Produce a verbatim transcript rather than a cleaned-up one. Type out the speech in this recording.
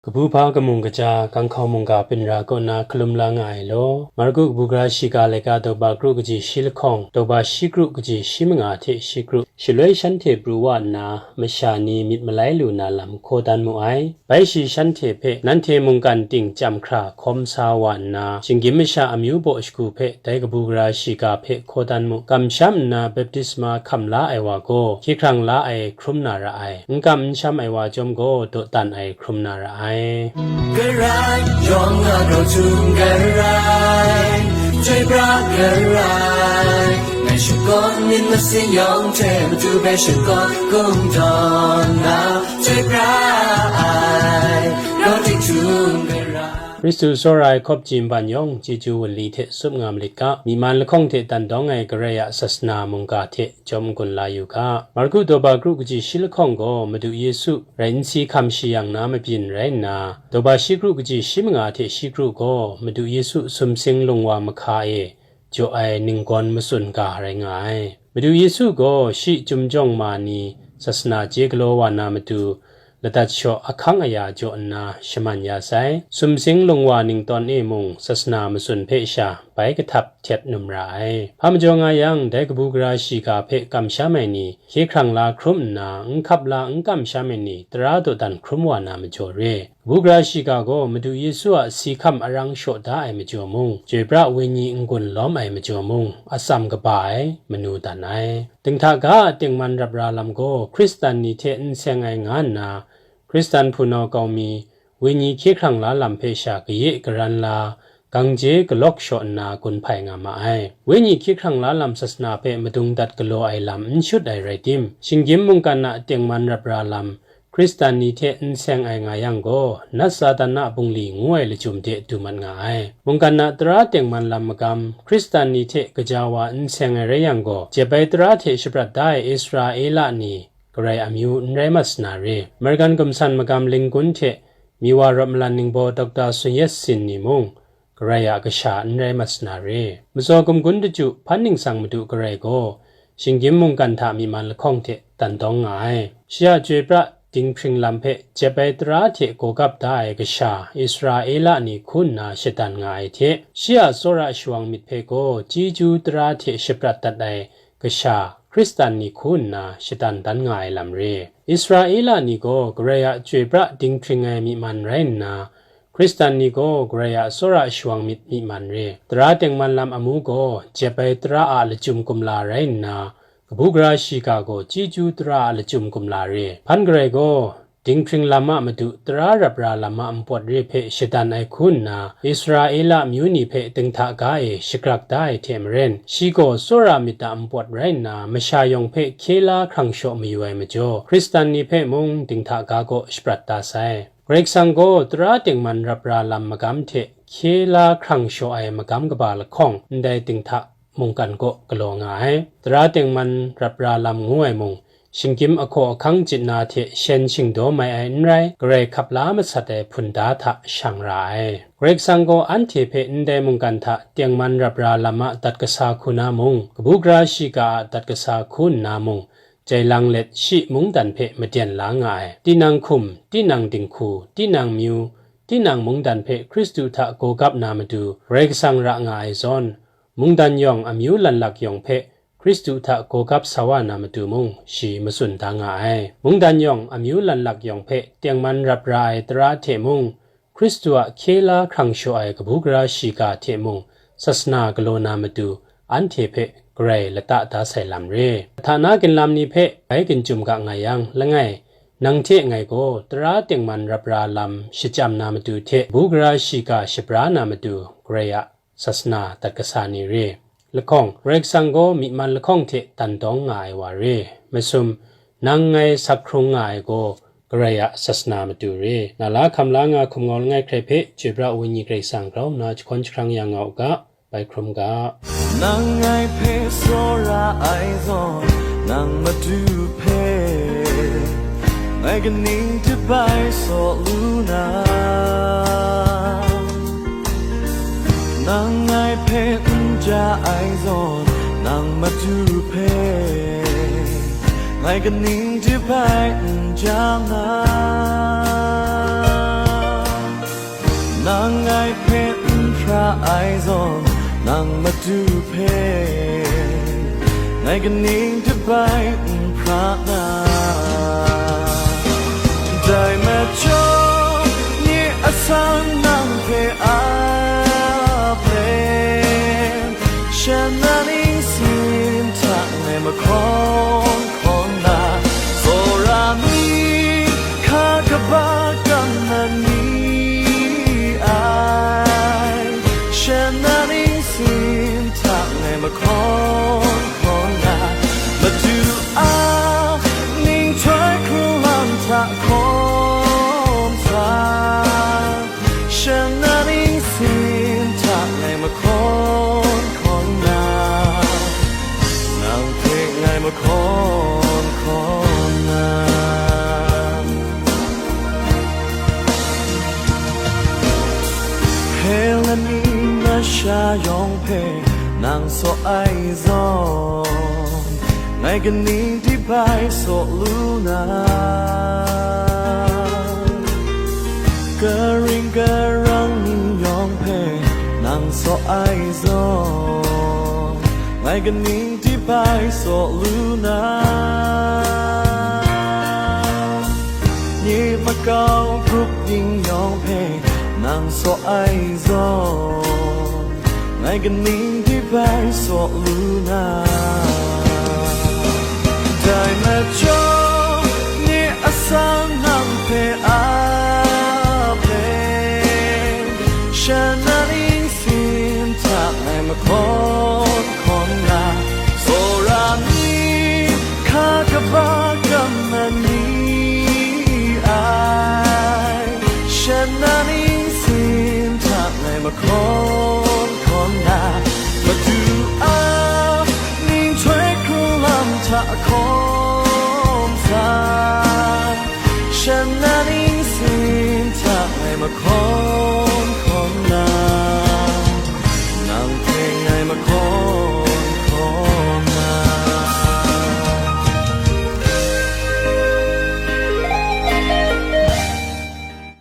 Kabu hpa kamung kaja, ganghkau mungga byin ra kaw na hkalum la nga ai law, Marku kabu gara shiga laika daw ba kru kaji shi lahkawng, daw ba shi kru kaji shi manga hte shi kru, shaloi shanhte pru wa nna, masha ni myit malai lu na lam hkaw dan mu ai. Bai shi shanhte hpe, nanhte mungkan ting chyam hkra hkawm sa wa nna, shinggyim masha amyu baw shagu hpe dai kabu gara shiga hpe hkaw dan mu. Kamsham nna baptisma hkam la ai wa gaw, hkye hkrang la ai hkrum na ra ai. N kam n sham ai wa chyawm gaw, dawdan ai hkrum na ra ai. Karai, yawng a grau htum karai, chyoi pra karai, ngai shakawn myit masin yawng hte matu hpe shakawn kungdawn na, chyoi pra ai, grau tik htum karai. Hkristu tsawra ai hkawp ji nban yawng, chyeju wunli hte tsup nga malit ga, myi man lahkawng hte dan dawng ai Karai a sasana mungga hte jawm n-gun la yu ga. Marku daw ba kru kaji shi lahkawng gaw Madu Yesu rai n si hkam shi yang na mabyin rai nna, daw ba shi kru kaji shi manga hte shi kru gaw Madu Yesu sumsing lungwa mahka e jaw ai ninggawn matsun ga rai nga ai. Madu Yesu gaw shi chyum jawng ma ni sasana chye galaw wa na matu, ladat shaw ahkang aya jaw nna shaman ya sai. Sumsing lungwa ningtawn e mung sasana matsun hpe sha bai kahtap htet num ra ai. Hpa majaw nga yang, dai kabu gara shiga hpe kamsham ai ni, hkye hkrang la hkrum nna, n hkap la n kamsham ai ni, tara dawdan hkrum wa na majaw re. Kabu gara shiga gaw Madu Yesu a si hkam arang shaw da ai majaw mung, chyoi pra wenyi n-gun lawm ai majaw mung, atsam kaba ai, manu dan ai. Dinghta ga a tengman rap ra lam gaw Hkristan ni hte n seng ai nga nna, Hkristan hpunau kau mi, wenyi hkye hkrang la lam hpe sha kaye karan la, gangje galawk shaw nna gun hpai nga ma ai. Wenyi hkye hkrang la lam sasana hpe madung dat galaw ai lam n shut ai rai tim, shinggyim mungkan a tengman rap ra lam, Hkristan ni hte n seng ai nga yang gaw, nat Satan a bungli ngu ai lachyum de du mat nga ai. Mungkan a tara tengman lam magam, Hkristan ni hte gaja wa n seng ai rai yang gaw, jep ai tara hte shaprat da ai Israela ni, Karai amyu n rai mat sa na re. American gumsan magam Lincoln hte Miwa rawt malan ningbaw Doctor Sun Yat Sen ni mung, Karai a kasha n rai mat sa na re. Matsaw gumgun daju hpan ningsang Madu Karai gaw, shinggyim mungkan hta myi man lahkawng hte dan dawng nga ai. Shi a chyoi pra dinghpring lam hpe jep ai tara hte gaw gap da ai kasha Israela ni hku nna shadan nga ai hte, shi a tsawra shawang myit hpe gaw chyeju tara hte shaprat dat ai kasha Hkristan ni hku nna shadan dan nga ai lam re. Israela ni gaw Karai a chyoi pra dinghpring ai myi man rai nna, Hkristan ni gaw Karai a tsawra shawang myit myi man re. Tara tengman lam amu gaw jep ai tara a lachyum kumla rai nna, kabu gara shiga gaw chyeju tara a lachyum kumla re. Hpan Karai gaw, dinghpring lam a matu tara rap ra lam a npawt re hpe shadan ai hku nna, Israela amyu ni hpe dinghta ga e shagrak da ai hte maren, shi gaw tsawra myit a npawt rai nna, masha yawng hpe hkye la hkrang shaw mayu ai majaw, Hkristan ni hpe mung dinghta ga gaw shaprat da sai. Karai Kasang gaw tara tengman rap ra lam magam hte hkye la hkrang shaw ai magam kaba lahkawng ndai dinghta mungkan kaw galaw nga ai. Tara tengman rap ra lam ngu ai mung, shinggyim ahkaw ahkang chit na hte shen shingdaw mai ai n rai, Karai hkap la masat ai hpunda hta shang ra ai. Karai Kasang gaw anhte hpe ndai mungkan hta tengman rap ra lam a dat kasa hku na mung, kabu gara shiga a dat kasa hku nna mung, jai lang let shi mungdan hpe maden la nga ai. Tinang hkum, tinang dinghku, tinang myu, tinang mungdan hpe Hkristu hta gaw gap na matu, Karai Kasang ra nga ai zawn, mungdan yawng amyu lanlak yawng hpe Hkristu hta gaw gap sa wa na matu mung, shi matsun da nga ai. Mungdan yawng amyu lanlak yawng hpe tengman rap ra ai tara hte mung, Hkristu a hkye la hkrang shaw ai kabu gara shiga hte mung, sasana galaw na matu, anhte hpe Karai lata da sai lam re. Hta na ginlam ni hpe bai ginjum ga nga yang, langai, nang hte ngai gaw tara tengman rap ra lam shachyam na matu hte, kabu gara shiga shabra na matu, Karai a sasana dat kasa ni re. Lahkawng, Karai Kasang gaw myi man lahkawng hte dan dawng nga ai wa re. Masum, nang ngai sak hkrung nga ai gaw, Karai a sasana matu re. Na la hkam la nga hkum ngau langai hkrai hpe, chyoi pra ai Wenyi Karai Kasang grau nna jahkawn jahkrang ya nga u ga, bai hkrum ga. Nang ngai hpe tsawra ai zawn, nang matu hpe ngai kaning hte bai saw lu na? Nang ngai hpe n ja ai zawn, nang matu hpe ngai kaning hte bai n ja nga? Ai zawn, nang Madu hpe ngai kaning dabai n pra na? Dai majaw, nye asan nang hpe a pen, shan na ningsin hta ngai mahkawn hkawn na, tsawra mi, hka kaba kam na ni ai, shan na ningsin hta ngai mahkawn hkawn na, Madu a ninghtoi hkrung lam hta hkawm sa, shan na ningsin hta ngai mahkawn hkawn na, nang hpe ngai mahkawn hkawn na. Heleni masha yawng hpe nang saw ai zawn, ngai kaning di bai saw lu na? Karing karang ni yawng hpe nang saw ai zawn, ngai kaning di bai saw lu na? Nye makau grup ning yawng hpe nang saw ai zawn, ngai kaning di bai saw lu na? Dai majaw, nye asan nang hpe a pen, shan na ningsin hta ngai mahkawn hkawn na, tsawra mi, hka kaba kam na ni ai, shan na ningsin hta ngai mahkawn hkawn na, Madu a ninghtoi hkrung lam hta hkawn